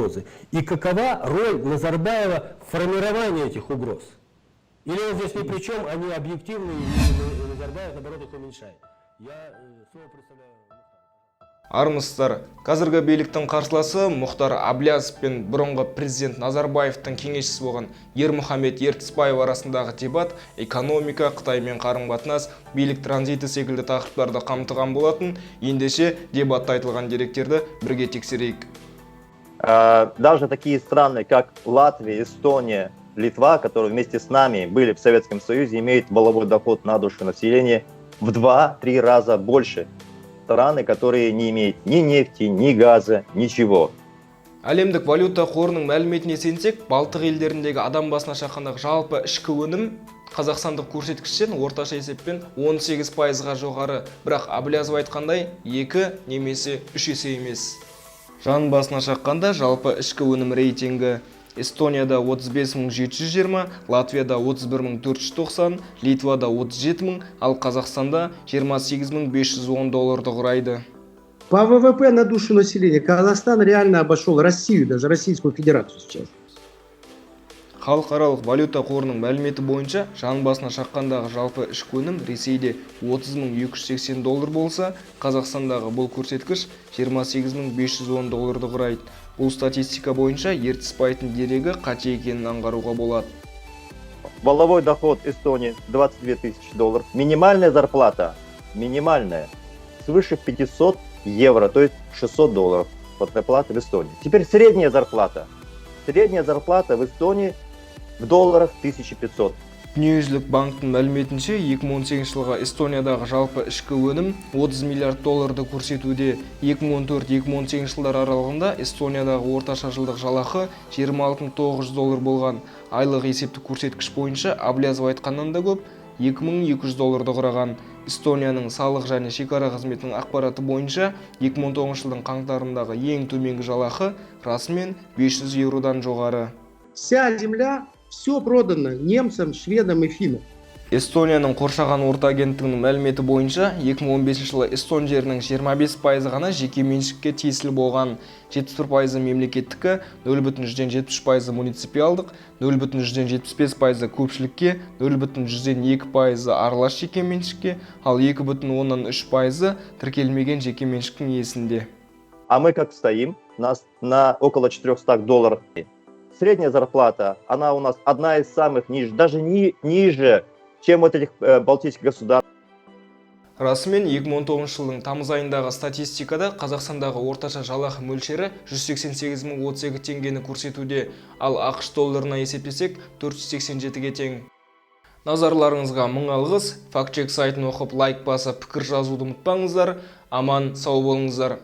угрозы? И какова роль Назарбаева в формировании этих угроз? Или он здесь ни при чем, они объективны, и Назарбаев, наоборот, их уменьшает? Я слово представляю. Армысыздар! Қазіргі биліктің қарсыласы Мұхтар Әблязов пен бұрынғы президент Назарбаевтың кеңесшісі болған Ермұхамет Ертісбаев арасындағы дебат экономика, Қытаймен қарым-қатынас, билік транзиті секілді тақырыптарды қамтыған болатын. Ендеше, дебатта айтылған деректерді бірге тексерейік. Даже такие страны, как Латвия, Эстония, Литва, которые вместе с нами были в Советском Союзе, имеют валовой доход на душу населения в 2-3 раза больше. Страны, которые не имеют ни нефти, ни газа, ничего. Әлемдік валюта қорының мәліметіне сенсек, Балтық елдеріндегі адам басына шаққандағы жалпы ішкі өнім қазақстандық көрсеткіштен орташа есеппен 18%-ға жоғары, бірақ Әблязов айтқандай 2 немесе 3 есе емес. Жан басына шаққанда жалпы ішкі өнім рейтингі: Эстонияда 35 720, Латвияда 31 490, Литвада 37 мың, ал Қазақстанда 28 510 долларды құрайды. По ВВП на душу населения Казахстан реально обошел Россию, даже Российскую Федерацию сейчас. Халықаралық валюта қорының мәліметі бойынша, жан басына шаққандағы жалпы ішкі өнім Ресейде 30 280 доллар болса, Қазақстандағы бұл көрсеткіш 28 510 долларды құрайды. Бұл статистика бойынша Ертісбаевтың дерегі қате екенін аңғаруға болады. Валовой доход Эстонии 22 тысячи долларов. Минимальная зарплата, минимальная, свыше 500 евро, то есть 600 долларов зарплата в Эстонии. Теперь средняя зарплата. Средняя зарплата в Эстонии в долларах 1500. Дүниежүзілік банктің мәліметінше, 2018 жылғы Эстониядағы жалпы ішкі өнім 30 миллиард долларды көрсетуде. 2014-2018 жылдар аралығында Эстониядағы орташа жылдық жалақы 26 900 доллар болған. Айлық есептік көрсеткіш бойынша Әблязов айтқаннан да көп, 2200 долларды құраған. Эстонияның салық және шекара қызметінің ақпараты бойынша, 2019 жылдың қаңтарындағы ең төменгі жалақы расымен 500 еуродан жоғары. Вся земля, все продано немцам, шведам и финнам. Эстонияның қоршаған орта агенттігінің мәліметі бойынша, 2015 жылы эстон жерінің 25% ғана жеке меншікке тиесілі болған. 71% мемлекеттікі, 0,73% муниципалдық, 0,75% көпшілікке, 0,02% аралас жеке меншікке, ал 2,3% тіркелмеген жеке меншіктің иесінде. А мы как стоим? Нас на около 400 долларов. Средняя зарплата, она у нас одна из самых ниже, даже не, ниже, чем вот этих балтийских государств. Расымен, 2019 жылдың тамыз айындағы статистикада Қазақстандағы орташа жалақы мөлшері 188 032 теңгені көрсетуде, ал АҚШ долларына есептесек, 487-ге тең. Назарларыңызға мың алғыс. Фактчек сайтын оқып, лайк басып, пікір жазуды ұмытпаңыздар. Аман сау болыңыздар.